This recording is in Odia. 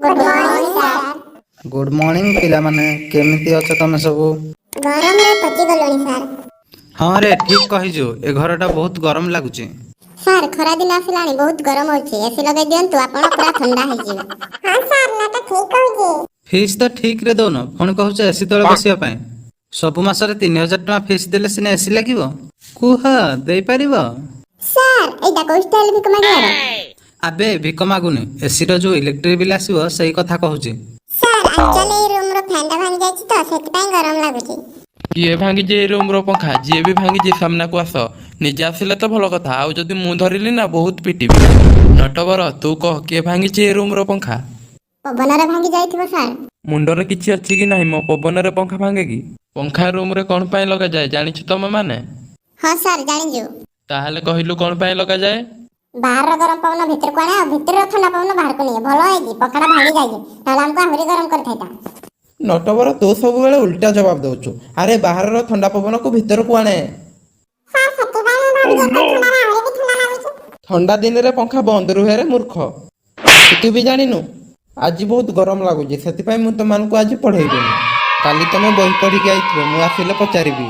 Good morning, sir. Good morning ପିଲାମାନେ, କେମିତି ଅଛ ତମେ ସବୁ? ଗରମରେ ପଚି ଗଲୁଣି ସାର୍। ହଁ ରେ, ଠିକ କହିଛୁ। ଏ ଘରଟା ବହୁତ ଗରମ ଲାଗୁଛି। ସାର୍, ଖରା ଦିନ ଆସିଲାଣି, ବହୁତ ଗରମ ହଉଛି। ଏସି ଲଗେଇ ଦିଅନ୍ତୁ ଆପଣ, ପୁରା ଥଣ୍ଡା ହେଇଯିବେ। ହଁ ସାର୍, ନା ତ ଠିକ କହୁଛି। ଫିସ୍ ତ ଠିକରେ ଦଉନ, ପୁଣି କହୁଛ ଏସି ତଳେ ବସିବା ପାଇଁ। ସବୁ ମାସରେ 3000 ଟଙ୍କା ଫିସ୍ ଦେଲେ ସିନା ଏସି ଲାଗିବ। କୁହ, ଦେଇପାରିବ? ସାର୍, ଏଇଟା କୋଉ ଷ୍ଟାଇଲ ଭିକ ମାଗିବାର? ଆବେ, ଭିକ ମାଗୁନି, ଏସିର ଯୋଉ ଇଲେକ୍ଟ୍ରିକ ବିଲ୍ ଆସିବ, ସେଇ କଥା କହୁଛି। ସାର୍, ଆକ୍ଚୁଆଲି ଏଇ ରୁମ ର ଫ୍ୟାନଟା ଭାଙ୍ଗି ଯାଇଛି ତ, ସେଥିପାଇଁ ଗରମ ଲାଗୁଛି। କିଏ ଭାଙ୍ଗିଛି ଏଇ ରୁମ୍ର ପଙ୍ଖା? ଯିଏ ବି ଭାଙ୍ଗିଛି, ସାମ୍ନାକୁ ଆସ। ନିଜେ ଆସିଲେ ତ ଭଲ କଥା, ଆଉ ଯଦି ମୁଁ ଧରିଲି ନା, ବହୁତ ପିଟିବି। ନଟବର, ତୁ କହ, କିଏ ଭାଙ୍ଗିଛି ଏ ରୁମ୍ର ପଙ୍ଖା? ପବନରେ ଭାଙ୍ଗି ଯାଇଥିବ ସାର୍। ମୁଣ୍ଡରେ କିଛି ଅଛି କି ନାହିଁ ମୋ? ପବନରେ ପଙ୍ଖା ଭାଙ୍ଗେ କି? ପଙ୍ଖା ରୁମ୍ରେ କ'ଣ ପାଇଁ ଲଗାଯାଏ, ଜାଣିଛୁ ତମେ ମାନେ? ହଁ ସାର୍, ଜାଣିଛୁ। ତାହେଲେ କହିଲୁ, କ'ଣ ପାଇଁ ଲଗାଯାଏ? ବାହାରର ଗରମ ପବନ ଭିତରକୁ ଆଣେ ଆଉ ଭିତରର ଥଣ୍ଡା ପବନ ବାହାରକୁ ନିଏ। ଭଲ ହେଇଛି ପଙ୍ଖାଟା ଭାଙ୍ଗି ଯାଇଛି, ନହେଲେ ଆମକୁ ଆହୁରି ଗରମ କରିଥାଇତା। ନଟବର, ତୁ ସବୁବେଳେ ଉଲ୍ଟା ଜବାବ ଦଉଛୁ। ଆରେ, ବାହାରର ଥଣ୍ଡା ପବନକୁ ଭିତରକୁ ଆଣେ। ସାର୍, ସେଥିପାଇଁ ମୁଁ ଭାବିଲି ଏତେ ଥଣ୍ଡାରେ ଆହୁରି ବି ଥଣ୍ଡା ଲାଗୁଛି। ଥଣ୍ଡା ଦିନରେ ପଙ୍ଖା ବନ୍ଦ ରୁହେ ରେ ମୂର୍ଖ, ତୁ ବି ଜାଣିନୁ? ଆଜି ବହୁତ ଗରମ ଲାଗୁଛି, ସେଥିପାଇଁ ମୁଁ ତମମାନଙ୍କୁ ଆଜି ପଢେଇବିନି। କାଲି ତମେ ବହି ପଢିକି ଆଇଥିବ, ମୁଁ ଆସିଲେ ପଚାରିବି।